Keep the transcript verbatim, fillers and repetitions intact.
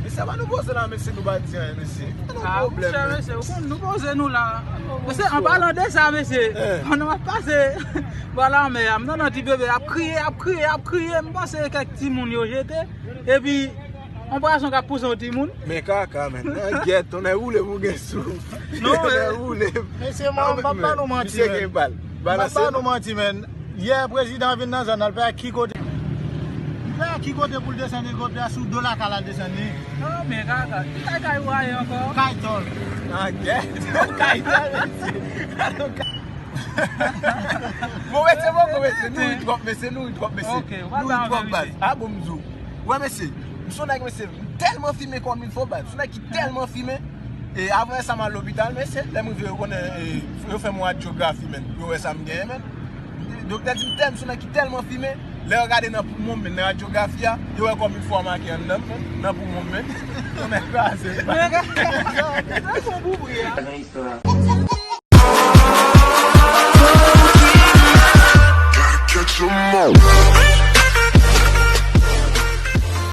Sa pa nou poze la, mesye, nou pa di anyen, mesye. Pa gen pwoblèm, mesye, ou konn nou poze nou la. Mesye, an palan de sa, mesye, pandan w ap pase bò lanmè a, m tande yon ti bebe ap kriye, ap kriye, ap kriye. M panse kèk timoun yo jete. Epi, yon pwason k ap pouse yon timoun. Men kaka, men. Nan gèt, on a roule pou gen sou. Non, on a roule. Mesye, mwen, m pa ba nou manti, men. Misye gen bal. M pa ba nou manti, men. Yè, prezidan vin nan zòn nan, l pa ki kote. Li pa ki kote pou l desann helikoptè a, sou do lakay la l desann li. Oh, men kaka. Ki kay kay ou a ye ankò? Kay tòl. Nan gèt. Kay tòl, mesye. Bon, mesye, bon, bon, mesye. Nou ri twòp, mesye. Nou ri twòp, mesye. Nou ri twòp, baz. A bon, m di w. Wè, mesye. M se yon nèg, mesye. M tèlman fimen kòm il fo, baz. M se yon nèg ki tèlman fimen. E avan sa, m al lopital, mesye. Lè m rive, yo konnen, e, yo fè m radyografi, men. Yo wè sa m genyen, men. Doktè di m tèlman, m se yon nèg ki tèlman fimen. Lè yo gade nan poumon m, men, nan radyografi a, yo wè kòm il fo a make anndan m, men. Nan poumon m, men. Yon nèg kraze, baz. Sa se yon boubri, a. Catch 'em all.